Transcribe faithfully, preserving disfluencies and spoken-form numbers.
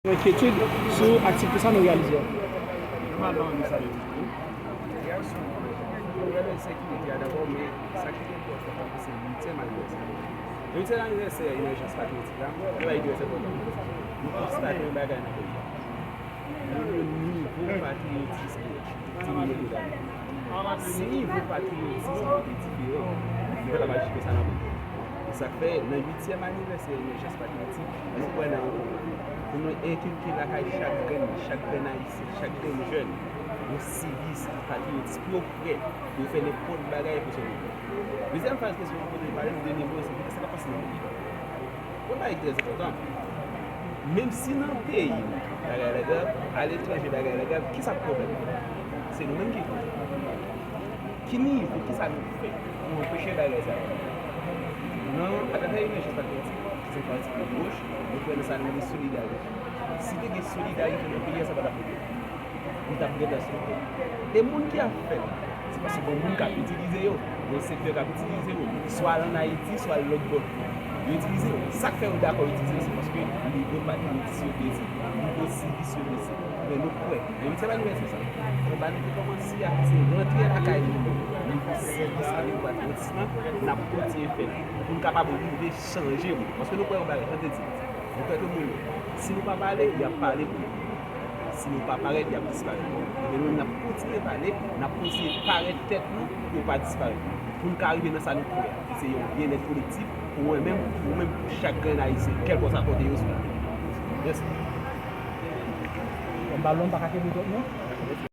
Yon enkyetid sou aktivite sa nou reyalize a. Nòmalman, nou salye tout moun. Reyaksyon mwen, mwen remèsye ki medya dabò, men sa ki te enpòtan pou mwen, se uityèm anivèsè. Uityèm anivèsè Emèjans Patriyotik la, se yon bagay ki trè enpòtan. Nou konstate yon bagay nan peyi a. Nivo patriyotis ki diminye totalman. Si nivo patriyotis nou te diferan, nou pa t ap aji konsa nan peyi. E sa k fè, nan uityèm anivèsè Emèjans Patriyotik, nou kwè nan yon konba pou nou enkilke lakay chak grenn, chak grenn ayisyen, chak grenn jèn, yon sivis, patriyotis, pou yo prè, pou yo fè nenpòt bagay pou sove peyi. Dezyèm faz kesyon an, kote nou pale de nivo ensekirite, sa k ap pase nan peyi a. Yon bagay ki trè enpòtan. Menm si nan peyi n bagay la grav, aletranje bagay la grav, kisa k pwoblèm? Se nou menm ki grav. Ki nivo, kisa nou fè pou anpeche bagay sa yo? Nan Atantan Emèjans Patriyotik, ki se yon pati de goch, nou kwè nan sa nou rele solidarite. Si te gen solidarite nan peyi a, sa pa t ap rive. Li t ap gentan sove. E moun ki ap fè l, se paske gen moun k ap itilize yo, gen yon sektè k ap itilize yo, swa al ann Ayiti, swa al lòt bò. Yo itilize yo. Sa k fè yo dakò itilize yo, se paske nivo patriyotis yo bese, nivo sivis yo bese. Men nou kwè, menm se pa nou bese sa. Konba nou te kòmanse a, se rantre lakay nou, nivo sivis ak nivo patriyotis lan, n ap kontinye fè l pou n kapab rive chanje moun. Paske nou kwè yon bagay, jan m te di, nou kwè ke moun yo, si nou pa pale, y ap pale pou nou. Si nou pa parèt, y ap disparèt. Men nou menm, n ap kontinye pale, n ap kontinye parèt tèt nou pou yo pa disparèt. Pou n ka rive nan sa nou kwè a, ki se yon byennèt kolektif, pou mwen menm, pou ou menm, pou chak grenn Ayisyen, kèlkeswa kote yo sou latè. Mèsi. Yon balon pa ka kenbe twòp non.